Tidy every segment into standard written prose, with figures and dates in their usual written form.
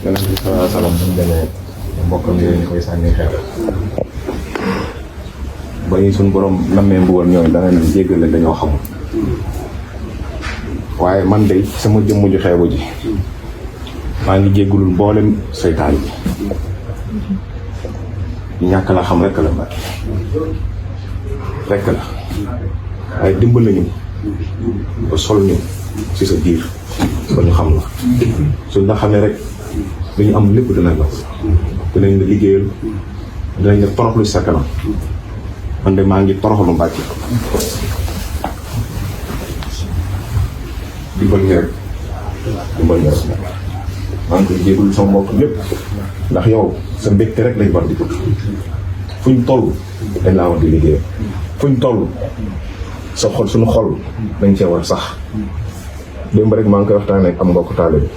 Yonent bi sallallahu alayhi wa sallam buñ demee mbokkam yooyu ñu koy sànni xeer ba ñu suñ borom nammee mbugal ñooñu dana leen jéggale dañoo xamul waaye man de sama jëmm ju xeebu ji maa ngi jéggulul mboolem seytaan yi ñàkk la xam rekk la Mbàkke rekk la waaye dimbal nañu ba sol ñu ci sa biir ba ñu xam la suñ la xamee rek lu ñu am lépp dina la dinañ la liggéeyal dinañ la toroxlu sa kanam man de maa ngi toroxlu Mbàkke dimbal ñu rek maa ngi koy jégalu sama mbokk lépp ndax yow sa mbégte rek lañ war di bëgg fuñ toll dañ laa war di liggéey fuñ toll sa xol suñu xol dañ cee war sax démb rek maa ngi koy waxtaanee ak am mbokk taale bi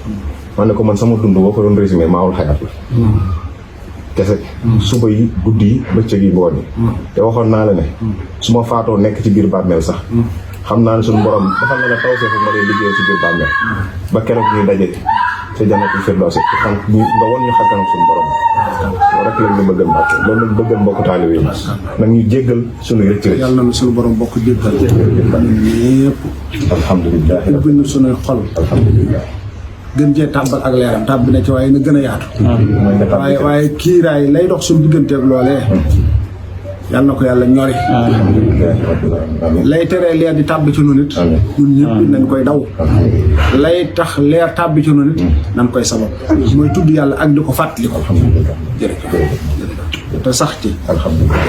man ne ko man sama dund boo ko doon résumé maawul xayaat la kese suba yi guddi yi bëccëg yi ngoon yi te waxoon naa la ne su ma faatoo nekk ci biir bàmmeel sax xam naa ne suñu borom dafa nga la taw seefu ma lay liggéey ci biir bàmmeel ba keroog ñuy daje ca jannatul firdawsi xam nga won ñu xakkanam suñu borom loolu rek lañ ñu bëggal Mbàkke loolu lañ bëggal mbokk taalibe yi nag ñu jéggal suñu rëcc rëcc yàlla na suñu borom bokk jéggal ñëpp alhamdulilah ubbi na suñuy xol alhamdulilah gën cee tàbbal ak leeram tàbbi na ci waaye na gën a yaatu waaye kiiraay lay dox suñu digganteeg loolee yàlla na ko yàlla ñori lay teree leer di tàbbi ci noonu it ñun ñëpp nañ koy daw lay tax leer tàbbi ci noonu it nañ koy sabab mooy tudd yàlla ak di ko fàttali ko jërëjëf te sax ci alhamdulilah